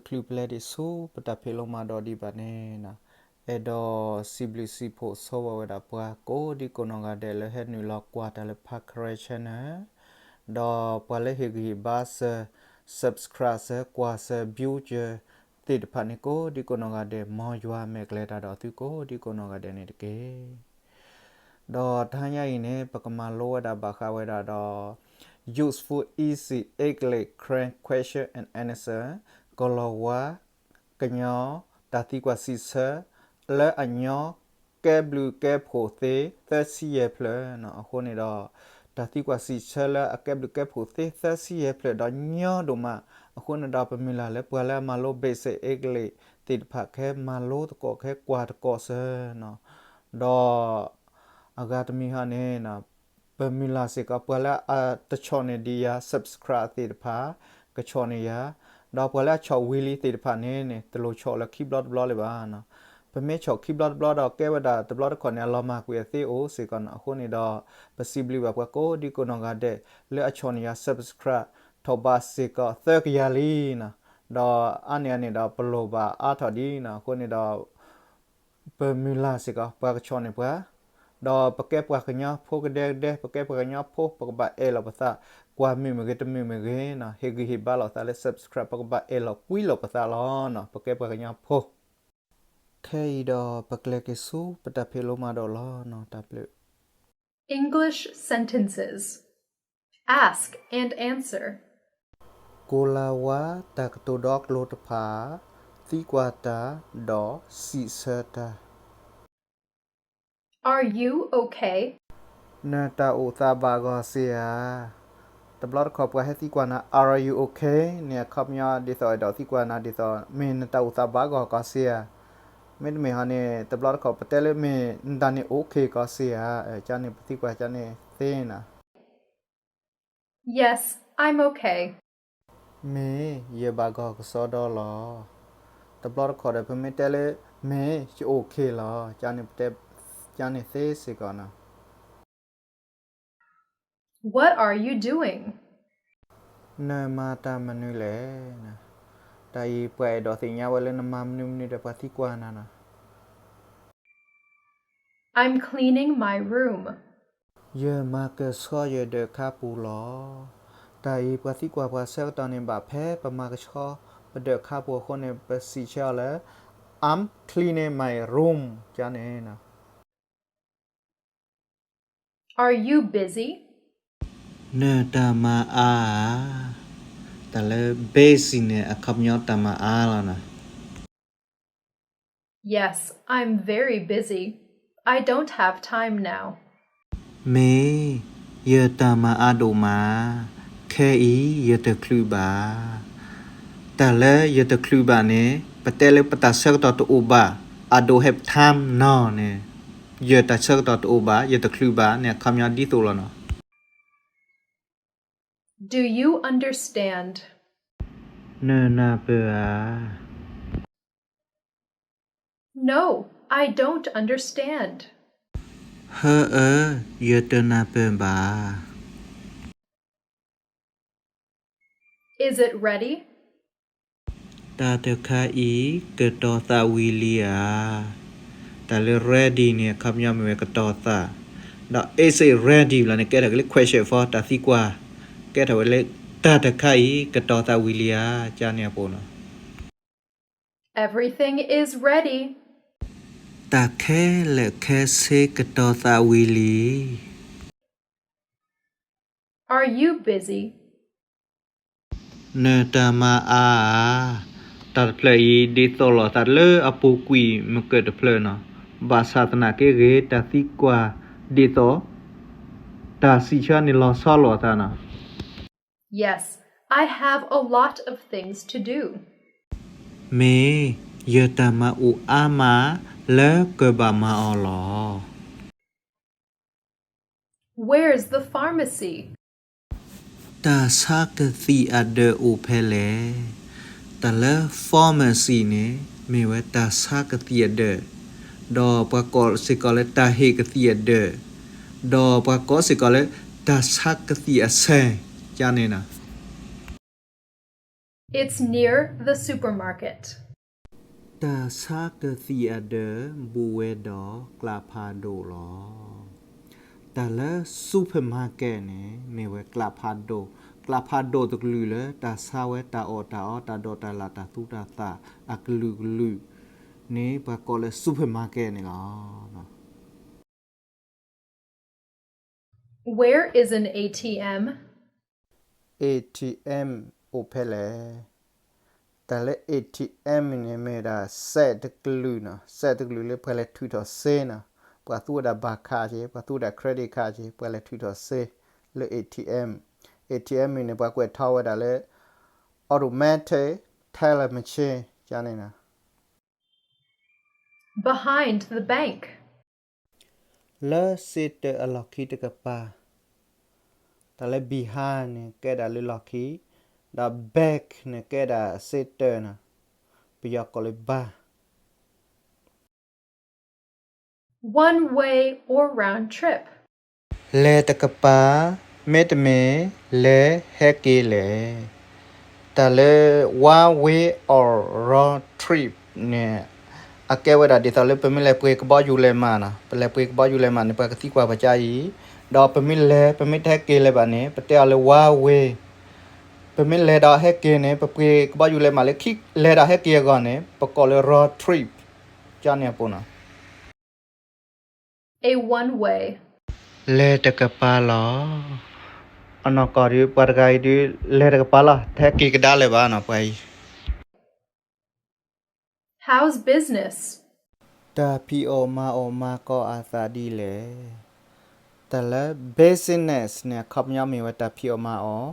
တချုးပလဲၤဒံးဆူပတၢ်ဖံးလိမၤဒိးဒံးဘၣ်န့ၣ်, အဲၣ်ဒိးစံးဘျုးစံးဖှိၣ်ဆိဝဲဒၣ်ပှၤကိးဒံကိးနီၢ်ဂၤဒဲးလၢဟဲနုာ်လီၤကွၢ်တၢ်လၢ Pakaren Channel, ဒီးပှၤလၢဟ့ၣ်ဂံၢ်ဟ့ၣ်ဘါစၢၤ, subscribe စၢၤ, ကွၢ်စၢၤ, view စၢၤသ့ၣ်တဖၣ်န့ၣ် ကိးဒံကိးနီၢ်ဂၤဒဲး, မ်ယွၤမဲာ်ကျဲၤတၢ်ဒီးသုကိးဒံကိးနီၢ်ဂၤဒဲးန့ၣ်တက့ၢ်. ဒီးတဟါညါအံၤန့ၣ် ပကမၤလိဝဲဒၣ်ဘၣ်ဃးဝဲဒၣ်ဒီး Useful Easy English Karen Question and Answer ကီၢ်လီၤဝါ ကညီ တၢ်သံကွၢ်စံးဆၢ လၢအညီကဲဘျုးကဲဖှိၣ်သ့ သၢဆံယဲၢ်ဖျၢၣ်န့ၣ်. အဃိန့ၣ်ဒီး တၢ်သံကွၢ်စံးဆၢလၢအကဲဘျုးကဲဖှိၣ်သ့ သၢဆံယဲၢ်ဖျၢၣ်ဒီးညီဒိၣ်မး. အဃိန့ၣ်ဒီး ပမုၢ်လၢ်လၢပှၤလၢအမၤလိ basic English သ့ၣ်တဖၣ် ကဟဲမၤလိသကိး ကဟဲကွၢ်သကိးစၢၤန့ၣ်. ဒီးအဂၤတမံၤဟီန့ၣ် ပမုၢ်လၢ်စ့ၢ်ကီး ပှၤလၢအတဆီၣ်န့ၢ်ဒံးယၤ subscribe သ့ၣ်တဖၣ် ကဆီၣ်န့ၢ်ယၤ, ဒီးပှၤလၢအဆီၣ်ဝံၤလံသ့ၣ်တဖၣ်န့ၣ်န့ၣ် တလိၣ်ဆီၣ်လၢခံဘျီတဘျီလၢၤဘၣ်. ပမ့ၢ်ဆီၣ်ခံဘျီတဘျီဒီး ကဲဝဲဒၣ်တဘျီတခီၣ်န့ၣ် အလီၤမၢ်ကွံာ်အသ့အိၣ်စ့ၢ်ကီးန့ၣ်. အဃိန့ၣ်ဒီး ပစံးဘျုးဘၣ်ပှၤကိးဒံကိးနီၢ်ဂၤဒဲး လၢအဆီၣ်န့ၢ်ယၤ subscribe ထီၣ်ဘးစ့ၢ်ကီးသၢကယၤလံန့ၣ်. ဒီးအါန့ၢ်အန့ၣ်ဒီး ပလိၣ်ဘၣ်အါထီၣ်ဒံးန့ၣ်. အဃိန့ၣ်ဒီး ပမုၢ်လၢ်စ့ၢ်ကီး ပှၤကဆီၣ်န့ၢ်ပှၤ, ဒီးပကဲပှၤကညီဖိကဒဲကဒဲ, ပကဲပှၤကညီဖိ ပကဘၣ်အဲၣ်လီၤပသး, ကွၢ်မုာ်မ့ၢ်ဂ့ၤ တမုာ်မ့ၢ်ဂ့ၤန့ၣ်, ဟ့ၣ်ဂံၢ်ဟ့ၣ်ဘါလိာ်သးလၢ subscribe ပကဘၣ်အဲၣ်လီၤကွံလိာ်ပသးလီၤန့ၣ်. ပကဲပှၤကညီဖိ. ခဲအံၤဒီး ပကျဲၤက့ၤဆူပတၢ်ဖံးလိမၤဒိးလီၤန့ၣ်. တၢ်ဘျုး. English sentences. Ask and answer. ကီၢ်လီၤဝါတၢ်ကတိၤဒီကျိၤတဖၣ်, သံကွၢ်တၢ်, ဒီးစံးဆၢတၢ်. Are you okay? နတၢ်အိၣ်သးဘၣ်ဂီၢ်စ့ဧါ. တဘျီတခီၣ်ပှၤဟဲသံကွၢ်နၤ Are you okay န့ၣ် အခီပညီဒ်သိး အဲၣ်ဒိးသံကွၢ်နၤဒ်သိး မ့ၢ်နတၢ်အိၣ်သးဘၣ်ဂီၢ်ကီးစ့ဧါ. မ့တမ့ၢ်ဟီန့ၣ် တဘျီတခီၣ်ပတဲလၢ မ့ၢ်နတၢ်န့ၣ် okay ကီးစ့ဧါ. ကန့ၣ် ပသံကွၢ်ကန့ၣ်သ့န့ၣ်. Yes, I'm okay. မ့ၢ်ယဘၣ်ဂီၢ်ကစီဒီလီၤ. တဘျီတခီၣ်ဒီး ပမ့ၢ်တဲလၢ မ့ၢ်ယအိၣ်ခ့လီၤ, ကန့ၣ်ပတဲ ကန့ၣ်သ့စ့ၢ်ကီးန့ၣ်. What are you doing? နမၤတၢ်မနုၤလဲၣ်. တၢ်အံၤပှၤအဲၣ်ဒိးသ့ၣ်ညါဝဲလၢနမၤမနုၤမနုၤဒီး ပှၤသံကွၢ်နၤန့ၣ်. I'm cleaning my room. ယမၤကဆှီယဒၢးခါပူၤလီၤ. တၢ်အံၤပှၤသံကွၢ်ပှၤဆၢကတီၢ်န့ၣ် ဘၣ်ဖဲပမၤကဆှီပဒၢးခါပူၤအဃိန့ၣ် ပစံးဆၢအီၤလၢ I'm cleaning my room ကန့ၣ်. Are you busy? နတၢ်မၤအါဧါ. တၢ်လၢ busy န့ၣ် အခီပညီတၢ်မၤအါလီၤန့ၣ်. Yes, I'm very busy. I don't have time now. မ့ၢ်ယတၢ်မၤအါဒိၣ်မး, ခဲအံၤယတချုးဘၣ်. တၢ်လၢယတချုးဘၣ်န့ၣ် ပတဲလၢပတၢ်ဆၢကတီၢ်တအိၣ်ဘၣ်, I don't have time now န့ၣ်, ယတၢ်ဆၢကတီၢ်တအိၣ်ဘၣ်, ယတချုးဘၣ်န့ၣ် အခီပညီဒ်သိးလီၤန့ၣ်. Do you understand? နနၢ်ပၢၢ်ဧါ. No, I don't understand. ဟၢအၢ, ယတနၢ်ပၢၢ်ဘၣ်. Is it ready? တၢ်တခါအံၤ ကတီၤသးဝံၤလံဧါ. တၢ်လၢ ready န့ၣ် အခီပညီမ့ၢ်ဝဲကတီၤသး, ဒီး is it ready လီၤန့ၣ် ကဲထီၣ်က့ၤလၢ question form တၢ်သံကွၢ်, ကဲထီၣ်ဝဲလၢ တၢ်တခါအံၤ ကတီၤသးဝံၤလံဧါ, ကန့ၣ်အပူၤန့ၣ်. Everything is ready. တၢ်ခဲလၢာ်ခဲဆ့ကတီၤသးဝံၤလံ. Are you busy? နတၢ်မၤအါဧါ. တၢ်တဖျၢၣ်အံၤ ဒ်သိးလိာ်သးလၢအပူၤကွံာ်မုၢ်ကၢၢ်တဖျၢၣ်န့ၣ်, ဘၣ်ဆၣ်သနာ်က့ဂ့ၤ တၢ်သံကွၢ်ဒ်သိး တၢ်စံးဆၢန့ၣ်လီၤဆီလိာ်သးန့ၣ်. Yes, I have a lot of things to do. မ့ၢ်ယတၢ်မၤအိၣ်အါမးလၢကဘၣ်မၤအီၤလီၤ. Where's the pharmacy? တၢ်ဆါကသံၣ်အဒၢးအိၣ်ဖဲလဲၣ်. တၢ်လၢ pharmacy န့ၣ် မ့ၢ်ဝဲတၢ်ဆါကသံၣ်အဒၢး, ဒီးပှၤကိးစ့ၢ်ကီးလၢတၢ်ဟ့ၣ်ကသံၣ်အဒၢး, ဒီးပှၤကိးစ့ၢ်ကီးလၢတၢ်ဆါကသံၣ်အဆဲး, ကန့ၣ်န့ၣ်. It's near the supermarket. တၢ်ဆါကသံၣ်အဒၢး ဘူးဝဲဒီးကျးဖးဒိၣ်လီၤ. တၢ်လၢ supermarket န့ၣ် မ့ၢ်ဝဲကျးဖးဒိၣ်, ကျးဖးဒိၣ်တကလုာ်လၢ တၢ်ဆါဝဲတၢ်အီၣ်တၢ်အီ တၢ်ဒိးတၢ်လၣ် တၢ်သူတၢ်သၣ်အကလုာ်ကလုာ်န့ၣ် ပှၤကိးလၢ supermarket န့ၣ်လီၤ. Where is an A T M? A T M အိၣ်ဖဲလဲၣ်. တၢ်လၢ A T M န့ၣ် မ့ၢ်ဝဲဒၣ် စဲးတကလုာ်နီၤ, စဲးတကလုာ်လၢပှၤလဲၤထုးထီၣ်စ့နီၤ, ပှၤသူဝဲဒၣ်ဘဏ်ခးက့ၤ, ပှၤသူဝဲဒၣ် credit card က့ၤ, ပှၤလဲၤထုးထီၣ်စ့လၢ A T M. A T M န့ၣ် ပှၤကွဲးထီဝဲဒၣ်လၢ automatic teller machine ကန့ၣ်နီၤ. Behind the bank. လၢစ့တၢးအလီၢ်ခံတကပၤ. တၢ်လၢ behind န့ၣ် ကဲဒၣ်လၢလီၢ်ခံ, ဒီး back န့ၣ် ကဲဒၣ်စ့တၢးနီၤ, ပယီၤကိးလၢ back. One way or round trip. လဲၤတကပၤ မ့တမ့ၢ် လဲၤဟဲက့ၤလဲၣ်. တၢ်လၢ one way or round trip န့ၣ် အကဲဝဲဒၣ်ဒ်သိးလၢပမ့ၢ်လဲၤပှ့ၤကဘီယူၤလဲးမးနီၤ, ပလဲၤပှ့ၤကဘီယူၤလဲးမးန့ၣ် ပှၤကသံကွၢ်ပှၤကါအံၤ, ဒီးပမ့ၢ်လဲၤ ပမ့ၢ်တဟဲက့ၤလၢၤဘၣ်န့ၣ် ပတဲအီၤလၢ one way. ပမ့ၢ်လဲၤဒီးဟဲက့ၤန့ၣ် ပပှ့ၤကဘီယူၤလဲးမးလၢခံ လဲၤဒီးဟဲက့ၤအဂီၢ်န့ၣ် ပကိးလၢ round trip ကန့ၣ်အပူၤနီၤ. A one way. လဲၤတကပၤလီၤ. အနီၢ်ကီၢ်ဒုး ပှၤတဂၤအံၤဒုး လဲၤတကပၤလီၤ, တဟဲက့ၤကဒါလၢၤဘၣ်နီၤ ပှၤအံၤ. How's business? တၢ်ဖံးအီၣ်မၤအီၣ်မၤကီအသးဒ်လဲၣ်. တၢ်လၢ business န့ၣ် အခီပညီမ့ၢ်ဝဲတၢ်ဖံးအီၣ်မၤအီၣ်,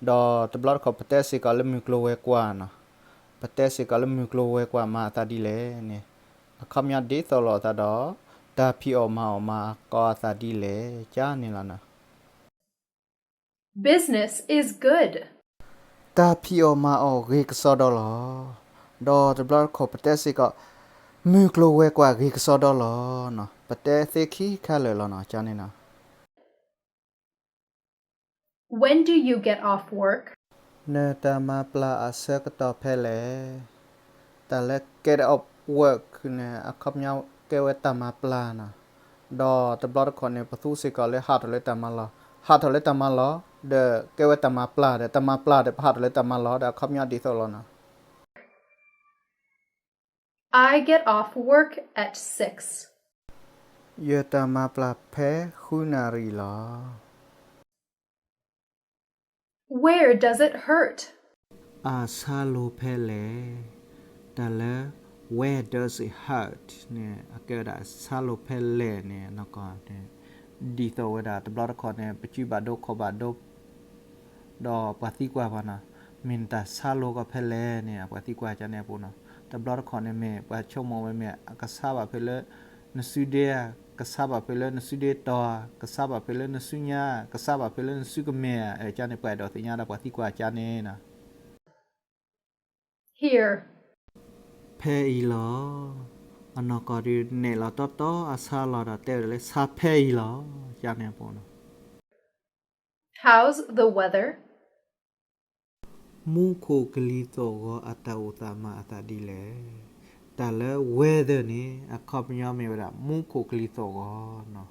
ဒီးတဘျီတခီၣ် ပတဲစ့ၢ်ကီးလၢမုၢ်ကျိၤဝဲၤကွာ်နီၤ, ပတဲစ့ၢ်ကီးလၢမုၢ်ကျိၤဝဲၤကွာ်မၤအသးဒ်လဲၣ်န့ၣ်, အခီပညီဒ်သိးလိာ်အသးဒီး တၢ်ဖံးအီၣ်မၤအီၣ်မၤကီအသးဒ်လဲၣ် ကန့ၣ်လီၤနီၤ. Business is good. တၢ်ဖံးအီၣ်မၤအီၣ်ဂ့ၤကစီဒီလီၤ. ဒီးတဘျီတခီၣ် ပတဲစ့ၢ်ကီး မုၢ်ကျိၤဝဲၤကွာ်ဂ့ၤကစီဒီလီၤနီၤ, ပတဲသ့ခံခါလၢာ်လီၤနီၤ ကန့ၣ်နီၤ. When do you get off work? နတၢ်မၤပျၢ်အဆၢကတီၢ်ဖဲလဲၣ်. တၢ်လၢ get off work န့ၣ် အခီပညီကဲဝဲတၢ်မၤပျၢ်နီၤ, ဒီးတဘျီတခီၣ်န့ၣ် ပသူစ့ၢ်ကီးလၢ ဟးထီၣ်လၢတၢ်မၤလီၢ်, ဟးထီၣ်လၢတၢ်မၤလီၢ်, ဒီးကဲဝဲတၢ်မၤပျၢ်ဒီး တၢ်မၤပျၢ်ဒီး ပဟးထီၣ်လၢတၢ်မၤလီၢ်ဒီး အခီပညီဒ်သိးလီၤနီၤ. I get off work at six. ယတၢ်မၤပျၢ်ဖဲဃုနၣ်ရံၣ်လီၤ. Where does it hurt? အဆါလိၤဖဲလဲၣ်. တၢ်လၢ where does it hurt န့ၣ် အကဲဝဲဒၣ်အဆါလိၤဖဲလဲၣ်န့ၣ် နီၢ်ကီၢ်န့ၣ် ဒ်သိးဝဲဒၣ်တဘျီတခီၣ်န့ၣ် ပစုဘၣ်ဒိခိၣ်ဘၣ်ဒိ ဒီးပှၤသံကွၢ်ပှၤနီၤ, မ့ၢ်နတၢ်ဆါလိၤကီးဖဲလဲၣ်န့ၣ် ပှၤသံကွၢ်ကန့ၣ်အပူၤနီၤ. တဘျီတခီၣ်န့ၣ်မ့ၢ် ပှၤဆိကမိၣ်ဝဲမ့ၢ် ကဆါဘၣ်ဖဲလၢ နစုဒ့ဧါ, ကဆါဘၣ်ဖဲလၢနစုဒ့တီၤဧါ, ကဆါဘၣ်ဖဲလၢနစုညါ, ကဆါဘၣ်ဖဲလၢနစုကမဲာ်ဧါ, ကန့ၣ် ပှၤအဲၣ်ဒိးသ့ၣ်ညါဒီးပှၤသံကွၢ်ကန့ၣ်နီၤ. Here. ဖဲအံၤလီၤ. အနီၢ်ကီၢ်ဒုးနဲၣ်လီၤတီတီအဆါလီၤဒီးတဲဝဲဒၣ်လၢ ဆါဖဲအံၤလီၤ ကန့ၣ်အပူၤနီၤ. How's the weather? မူခိၣ်ကလံၤသီၣ်ဂီၤအတၢ်အိၣ်သးမၤအသးဒ်လဲၣ်. တၢ်လၢ weather န့ၣ် အခီပညီမ့ၢ်ဝဲဒၣ် မူခိၣ်ကလံၤသီၣ်ဂီၤနီၤ.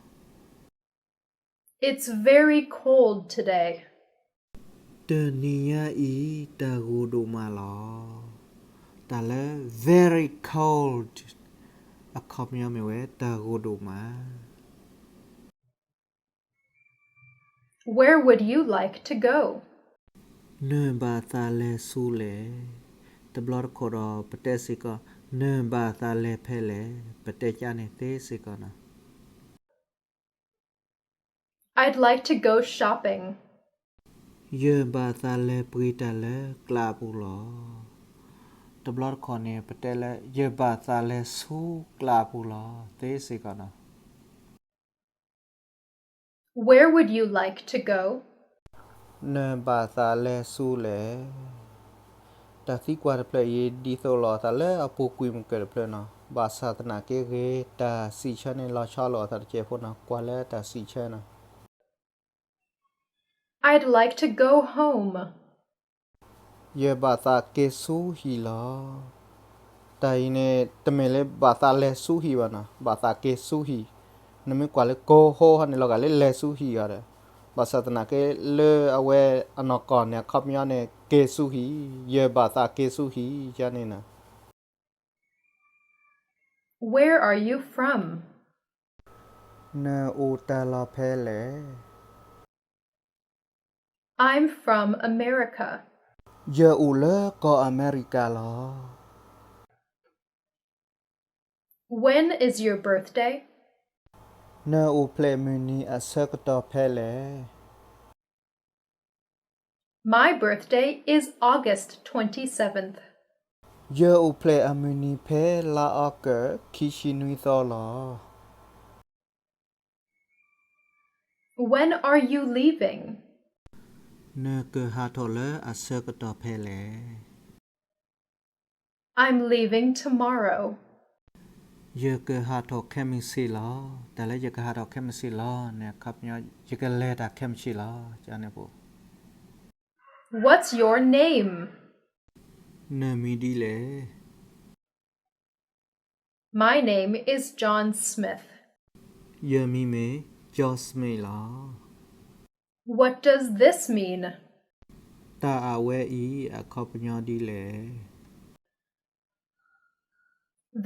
It's very cold today. တနံၤညါအံၤ တၢ်ဂိၢ်ဒိၣ်မးလီၤ. တၢ်လၢ very cold အခီပညီမ့ၢ်ဝဲ တၢ်ဂိၢ်ဒိၣ်မး. Where would you like to go? နဘၣ်သးလဲၤဆူလဲၣ်. တဘျီတခီၣ်ဒီး ပတဲစ့ၢ်ကီး နဘၣ်သးလဲၤဖဲလဲၣ်, ပတဲကန့ၣ်သ့စ့ၢ်ကီးနီၤ. I'd like to go shopping. ယဘၣ်သးလဲၤပှ့ၤတၢ်လၢကျးပူၤလီၤ. တဘျီတခီၣ်န့ၣ် ပတဲလၢ ယဘၣ်သးလဲၤဆူကျးပူၤလီၤ သ့စ့ၢ်ကီးနီၤ. Where would you like to go? နဘၣ်သးလဲၤဆူလဲၣ်. တၢ်သံကွၢ်တဖျၢၣ်အံၤ ဒ်သိးလိာ်အသးလၢအပူၤကွံာ်မုၢ်ကၢၢ်တဖျၢၣ်နီၤ, ဘၣ်ဆၣ်သနာ်က့ဂ့ၤ တၢ်စံးဆၢန့ၣ် လီၤဆီလိာ်အသးတစဲးဖိနီၤ, ကွၢ်လၢတၢ်စံးဆၢနီၤ. I'd like to go home. ယဘၣ်သးက့ၤဆူဟံၣ်လီၤ. တၢ်အံၤန့ၣ် တမ့ၢ်လၢဘၣ်သးလဲၤဆူဟံၣ်ဘၣ်နီၤ, ဘၣ်သးက့ၤဆူဟံၣ်. နမ့ၢ်ကွၢ်လၢ go home ဟီန့ၣ် လီၤဂာ်လၢလဲၤဆူဟံၣ်အီၤဒီး, ဘၣ်ဆၣ်သနာ်က့လၢအဝဲအနီၢ်ကီၢ်န့ၣ် အခီပညီန့ၣ် က့ၤဆူဟံၣ်, ယဘၣ်သးက့ၤဆူဟံၣ် ယန့ၣ်နီၤ. Where are you from? နအိၣ်တၢ်လီၢ်ဖဲလဲၣ်. I'm from America. ယအိၣ်လၢကီၢ်အမဲရကၤလီၤ. When is your birthday? နအိၣ်ဖျဲၣ်မုၢ်နံၤအဆၢကတီၢ်ဖဲလဲၣ်. My birthday is August twenty-seventh. ယအိၣ်ဖျဲၣ်အမုၢ်နံၤဖဲလါအီကူး ခံဆံနွံသီလီၤ. When are you leaving? နကဟးထီၣ်လၢအဆၢကတီၢ်ဖဲလဲၣ်. I'm leaving tomorrow. ယကဟးထီၣ်ခဲမုၢ်ဆ့ၣ်လီၤ. တၢ်လၢယကဟးထီၣ်ခဲမုၢ်ဆ့ၣ်လီၤန့ၣ် အခီပညီ ယကလဲၤတၢ်ခဲမုၢ်ဆ့ၣ်လီၤ ကန့ၣ်ပူၤ. What's your name? နမံၤဒ်လဲၣ်. My name is John Smith. ယမံၤမ့ၢ် John Smith လီၤ. What does this mean? တၢ်အဝဲအံၤ အခီပညီဒ်လဲၣ်.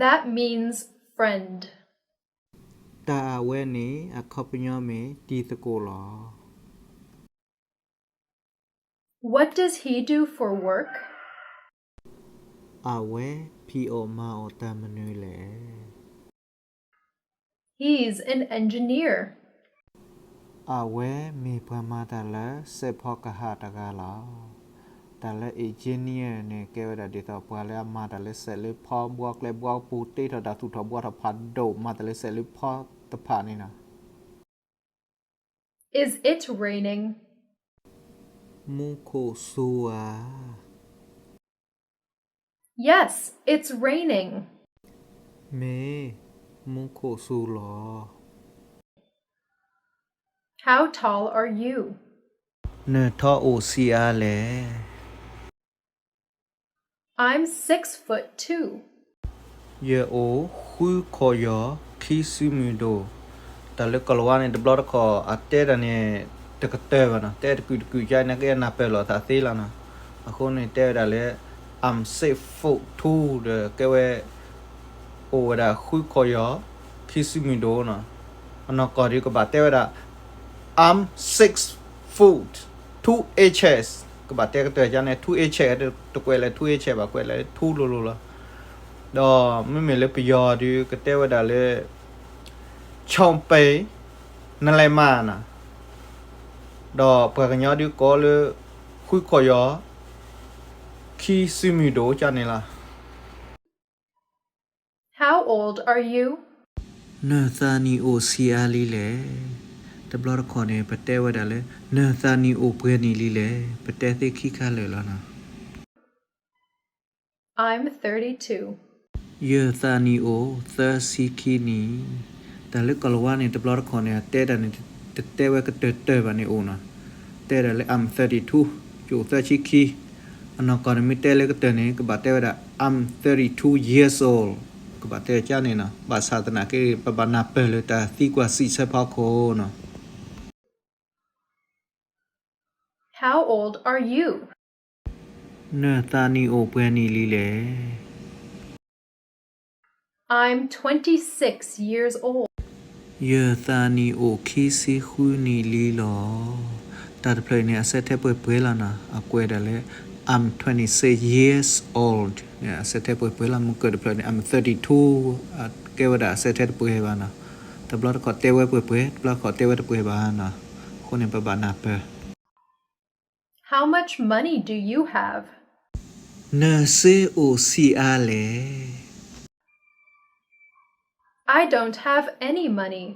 That means friend. တၢ်အဝဲန့ၣ် အခီပညီမ့ၢ်တံၤသကိးလီၤ. What does he do for work? အဝဲဖံးအီၣ်မၤအီၣ်တၢ်မနုၤလဲၣ်. He's an engineer. အဝဲမ့ၢ်ပှၤမၤတၢ်လၢစဲးဖီကဟၣ်တဂၤလီၤ. တၢ်လၢ engineer န့ၣ် ကဲဝဲဒၣ်ဒ်သိးပှၤလၢအမၤတၢ်လၢစဲးလၢဖီ ဘှီကျဲဘှီပူၤ တ့ထီၣ်တၢ်သူၣ်ထီၣ်ဘှီထီၣ်ဖးဒိၣ် မၤတၢ်လၢစဲးလၢဖီတဖၣ်န့ၣ်လီၤ. Is it raining? မူခိၣ်စူၤဧါ. Yes, it's raining. မ့ၢ်, မူခိၣ်စူၤလီၤ. How tall are you? နထီအိၣ်ဆံးအါလဲၣ်. I'm six foot two. ယအိၣ်ဃုခီၣ်ယီၢ် ခံဆံမုၢ်ဒိၣ်. တၢ်လၢကီၢ်လၤဝါန့ၣ် တဘျီတခီၣ် အတဲတၢ်န့ၣ် တကတၢၢ်ဘၣ်နီၤ, တဲတကုာ်တကုာ်ကါန့ၣ် ကဲနၢ်ပၢၢ်လိာ်သးသ့လီၤနီၤ. အဃိန့ၣ် တဲဝဲဒၣ်လၢ I'm six foot two ဒီး ကဲဝဲ အိၣ်ဝဲဒၣ်ဃုခီၣ်ယီၢ် ခံဆံမုၢ်ဒိၣ်နီၤ. အနီၢ်ကီၢ်ဒ်ကဘၣ်တဲဝဲဒၣ် I'm six foot two inches, ကဘၣ်တဲကတၢၢ်ကါန့ၣ် two inches တကွဲးလၢ two inches ဘၣ်, ကွဲးလၢ two လိၤလိၤလီၤ. ဒီးမ့မ့ၢ်လၢပယီၤဒုး ကတဲဝဲဒၣ်လၢ ချောင်းပင် နလဲၤမးနီၤ. ဒီးပှၤကညီဒုးကိးလၢ ဃုခီၣ်ယီၢ် ခံဆံမုၢ်ဒိၣ်ကါန့ၣ်လီၤ. How old are you? နသးနံၣ်အိၣ်ဆံးအါလံလဲၣ်. တဘျီတခီၣ်န့ၣ် ပတဲဝဲဒၣ်လၢ နသးနံၣ်အိၣ်ပှဲၤနံၣ်လံလဲၣ်, ပတဲသ့ခံခါလၢာ်လီၤနီၤ. I'm thirty-two. ယသးနံၣ်အိၣ်သၢဆံခံနံၣ်. တၢ်လၢကီၢ်လၤဝါန့ၣ် တဘျီတခီၣ်န့ၣ် အတဲတၢ်န့ၣ် တတဲဝဲကတၢၢ်တၢၢ်ဘၣ်န့ၣ်အိၣ်နီၤ. တဲဒၣ်လၢ I'm thirty-two, ယအိၣ်သၢဆံခံ. အနီၢ်ကီၢ်န့ၣ် မ့ၢ်တဲလၢကတၢၢ်န့ၣ် ကဘၣ်တဲဝဲဒၣ် I'm thirty-two years old, ကဘၣ်တဲကါန့ၣ်နီၤ. ဘၣ်ဆၣ်သနာ်က့ ပဘၣ်နၢ်ပၢၢ်လၢတၢ်သံကွၢ်စံးဆၢဖီခိၣ်နီၤ. How old are you? နသးနံၣ်အိၣ်ပှဲၤနံၣ်လံလဲၣ်. I'm twenty-six years old. ယသးနံၣ်အိၣ်ခံဆံဃုနံၣ်လံလီၤ. တၢ်တဖျၢၣ်အံၤန့ၣ် အဆၢထဲပှဲၤပှဲၤလီၤနီၤ. အကွဲးဒၣ်လၢ I'm twenty-six years old န့ၣ် အဆၢထဲပှဲၤပှဲၤလီၤ. မုၢ်ကၢၢ်တဖျၢၣ်န့ၣ် I'm thirty-two, ကဲဝဲဒၣ်အဆၢထဲတပှဲၤဘၣ်နီၤ. တဘျီတခီၣ်တဲဝဲပှဲၤပှဲၤ, တဘျီတခီၣ်တဲဝဲတပှဲၤဘၣ်နီၤ. အဃိန့ၣ် ပဘၣ်နၢ်ပၢၢ်. How much money do you have? နစ့အိၣ်ဆံးအါလဲၣ်. I don't have any money.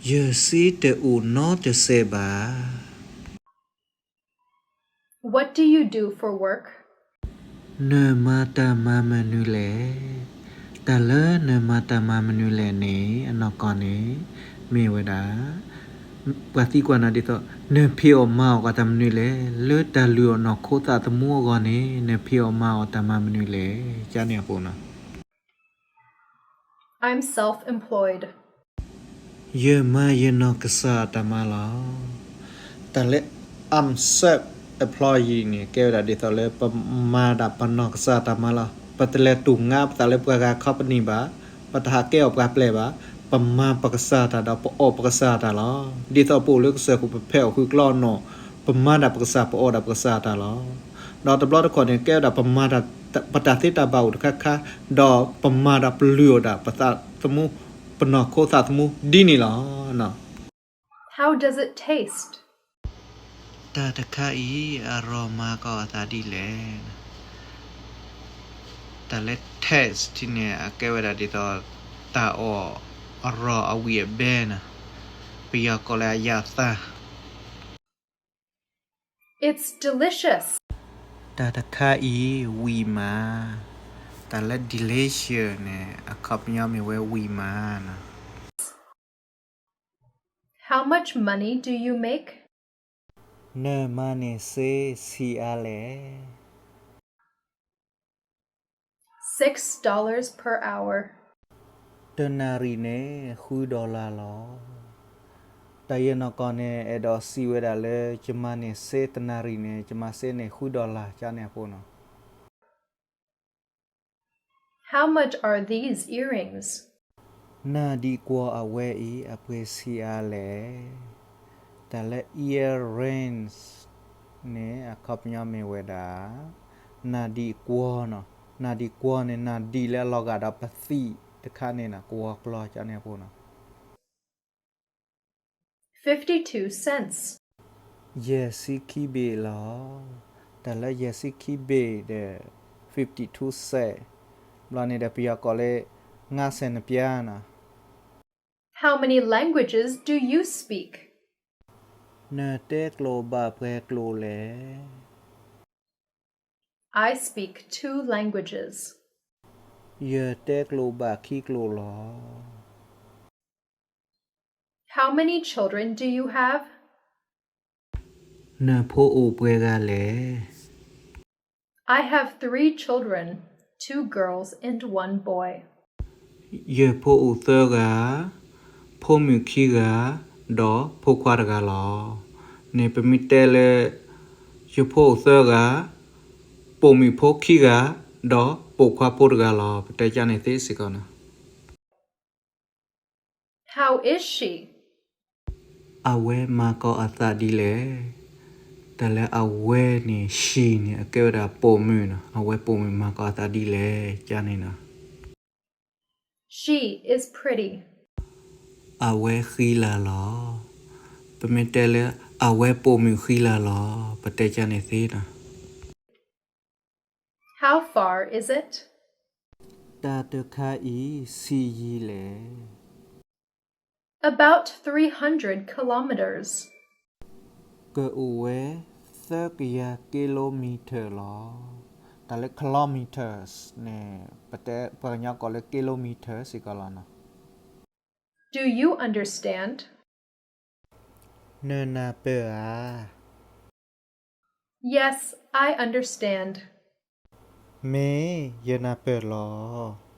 ယစ့တအိၣ်နီတစဲးဘၣ်. What do you do for work? နမၤတၢ်မၤမနုၤလဲၣ်. တၢ်လၢနမၤတၢ်မၤမနုၤလဲၣ်န့ၣ် အနီၢ်ကီၢ်န့ၣ် မ့ၢ်ဝဲဒၣ် ပှၤသံကွၢ်နၤဒ်သိး နဖံးအီၣ်မၤအီၣ်တၢ်မနုၤလဲၣ်, လၢတၢ်လုၢ်အီၣ်နီၢ်ခိသးသမူအဂီၢ်န့ၣ် နဖံးအီၣ်မၤအီၣ်တၢ်မၤမနုၤလဲၣ်, ကန့ၣ်အပူၤနီၤ. I'm self-employed. ယမၤယနီၢ်ကစၢ်အတၢ်မၤလီၤ. တၢ်လၢ I'm self-employed န့ၣ် ကဲဝဲဒၣ်ဒ်သိးလၢပမၤဒၣ်ပနီၢ်ကစၢ်တၢ်မၤလီၤ. ပတလဲၤတူၢ်ငါပသးလၢပှၤဂၤ company ဘၣ်, ပတဟးကဲအီၣ်ပှၤပျဲၢ်ဘၣ်, ပမၤပကစၢ်တၢ်ဒီးပအီၣ်ပကစၢ်တၢ်လီၤ. ဒ်သိးပအိၣ်လၢကစၢၢ်ခိၣ်ပဖဲအီၣ်ဃုာ်ကျီနီၣ်, ပမၤဒၣ်ပကစၢ် ပအီၣ်ဒၣ်ပကစၢ်တၢ်လီၤ. ဒီးတဘျီတခီၣ်န့ၣ် ကဲဝဲဒၣ်ပမၤဒၣ်ပတၢ်သ့တၢ်ဘၣ်အိၣ်တခါခါ, ဒီးပမၤဒီးပလုၢ်အီၣ်ဒၣ်ပသးသမူ, ပနီၢ်ခိသးသမူဒ်န့ၣ်လီၤ. How does it taste? တၢ်တခါအံၤ အရီၢ်မၤကီးအသးဒ်လဲၣ်. တၢ်လၢ taste န့ၣ် အကဲဝဲဒၣ်ဒ်သိး တၢ်အီၣ်အရီၢ်အဝံၣ်အဘဲန့ၣ်, ပယီၤကိးလၢအယသၢ်. It's delicious. တၢ်တခါအံၤ ဝံၣ်မး. တၢ်လၢ delicious န့ၣ် အခီပညီမ့ၢ်ဝဲဝံၣ်မးန့ၣ်. How much money do you make? နမၤန့ၢ်စ့ဆံးအါလဲၣ်. Six dollars per hour. တနၣ်ရံၣ်န့ၣ် ဃု dollar လီၤ. တၢ်ယဲၢ်နီၢ်ကီၢ်န့ၣ် အဲၣ်ဒိးစံးဝဲဒၣ်လၢ ယမၤန့ၢ်စ့တနၣ်ရံၣ်န့ၣ် ယမၤစ့န့ၢ်ဃု dollar ကန့ၣ်အဃိနီၤ. How much are these earrings? နၢ်ဒံးကွီၤအဝဲအံၤ အပှ့ၤဆံးအါလဲၣ်. တၢ်လၢ earrings န့ၣ် အခီပညီမ့ၢ်ဝဲဒၣ် နၢ်ဒံးကွီၤနီၤ. နၢ်ဒံးကွီၤန့ၣ် နၢ်ဒံးလၢအလီၤဂာ်ဒီးပသံးတခါန့ၣ်နီၤ, ကွီၤကျီကန့ၣ်အဃိနီၤ. Fifty-two cents. ယဲၢ်ဆံခံဘ့ၣ်လီၤ. တၢ်လၢယဲၢ်ဆံခံဘ့ၣ်ဒီး fifty-two cents, ဘျီန့ၣ်ဒီး ပယီၤကိးလၢ ငါးဆယ်နှစ်ပြားနီၤ. How many languages do you speak? နတဲကျိာ်ဘၣ်ပှဲၤကျိာ်လဲၣ်. I speak two languages. ယတဲကျိာ်ဘၣ်ခံကျိာ်လီၤ. How many children do you have? နဖိအိၣ်ပှဲၤဂၤလဲၣ်. I have three children, two girls and one boy. ယဖိအိၣ်သၢဂၤ, ဖိမုၣ်ခံဂၤ, ဒီးဖိခွါတဂၤလီၤ. န့ၣ်ပမ့ၢ်တဲလၢ ယဖိအိၣ်သၢဂၤ, ပိာ်မုၣ်ဖိခံဂၤ, ဒီးပိာ်ခွါဖိတဂၤလီၤ. ပတဲကန့ၣ်သ့စ့ၢ်ကီးနီၤ. How is she? အဝဲမၤကီးအသးဒ်လဲၣ်. တၢ်လၢအဝဲန့ၣ် she န့ၣ် အကဲဝဲဒၣ်ပိာ်မုၣ်နီၤ. အဝဲပိာ်မုၣ်မၤကီးအသးဒ်လဲၣ် ကန့ၣ်နီၤ. She is pretty. အဝဲဃံလၤလီၤ. ပမ့ၢ်တဲလၢ အဝဲပိာ်မုၣ်ဃံလၤလီၤ, ပတဲကန့ၣ်သ့နီၤ. How far is it? တၢ်တခါအံၤ ဆံးယံာ်လဲၣ်. About three hundred kilometers. ကအိၣ်ဝဲ သၢကယၤ kilometer လီၤ. တၢ်လၢ kilometers န့ၣ် ပတဲ ပှၤကညီကိးလၢ kilometer စ့ၢ်ကီးလီၤနီၤ. Do you understand? နနၢ်ပၢၢ်ဧါ. Yes, I understand. မ့ၢ်ယနၢ်ပၢၢ်လီၤ.